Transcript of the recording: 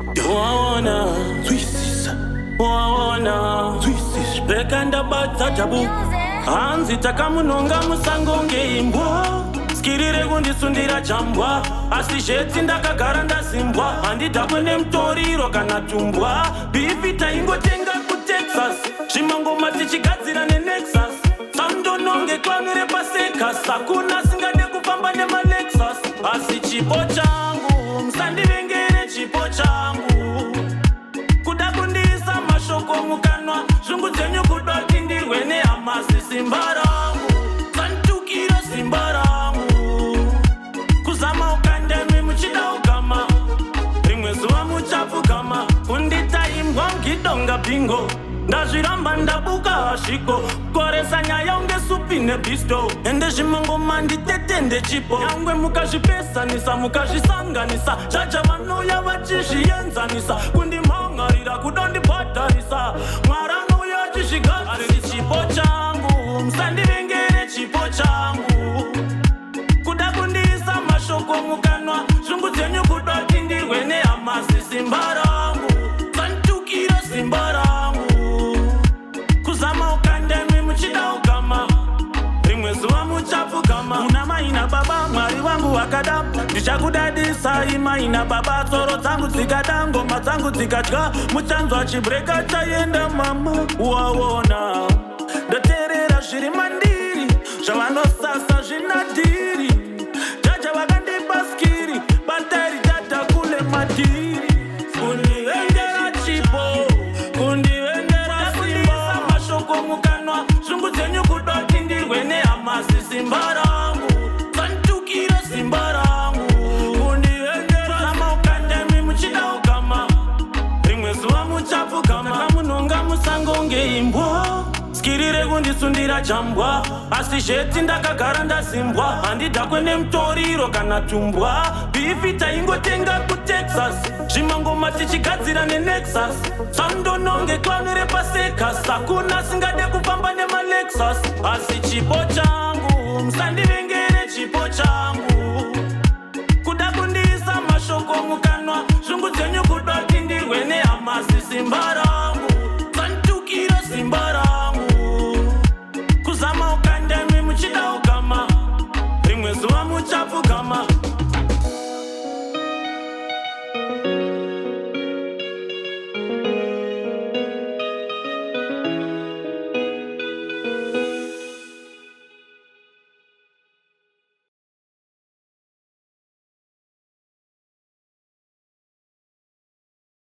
Waona, Nzwisisa, waona, nzwisisa. Reka ndabata tabu. Hanzi takamunonga musango ngeimbwa, skirire kundisundira chambwa, asi zheti ndakagara ndasimbwa, handidhakwe nemutoriro kana tumbwa. Bhipi taingotenga kuTexas, zvimangoma tichigadzira neNexus. Sandononge clown repasekas, hakuna singade kufamba nemaLexus. Asi chipo changu musandivengere, chipo changu kuda kundiisa mashoko mukanwa, zvungu dzenyu kudoti ndirwe nehamasi. Simba rangu sanditukira, simba rangu kuzama ukandemi muchida ugama, rimwe zuva muchapfugama. Kunditaimbwa ngidonga bingo, ndazviramba, ndabuka hasviko koresa nyaya unge supi nebisto. Ende zvimangoma nditetende chipo, nyangwe mukazvipesanisa, mukazvisanganisa, chacha vanouya vachizvienzanisa, kundimhangarira kudondibhadharisa. Mwari anouya achizvigadzirisa. Chipo changu musandivengere, chipo changu kuda kundiisa mashoko mukanwa, zvungu dzenyu kudoti ndirwe nehamasi. Simba rangu sanditukira, simba rangu kuzama ukandemi muchida ugama, rimwe zuva muchapfugama. Una mai nababa, Mwari vangu vakada, ndichakudadisai mai nababa. Tsoro dzangu dzikada, ngoma dzangu dzikadya, muchanzwa chibreka chaenda mama. Waona, ndateerera zviri mandiri, zvavanosasa zvinadhiri. Jaja vakandipa skiri, bateri tata kule madhiri. Kundivengera chipo, kundivengera simba, mashoko mukanwa, zvungu dzenyu kudoti ndirwe nehamasi. Simba rangu sanditukira, simba rangu kundivengera zama ukandemi muchida ugama, rimwe zuva muchapfugama. Takamunonga musango ngeimbwa, skirire kundisundira chambwa, asi zheti ndakagara ndasimbwa, handidhakwe nemutoriro kana tumbwa. Bhifi taingotenga kuTexas, zvimangoma tichigadzira neNexus. Sandononge clown repasekas, hakuna singade kufamba nemaLexus. Asi chipo changu musandivengere, chipo changu kuda kundiisa mashoko mukanwa, zvungu dzenyu kudoti ndirwe nehamasi. Simba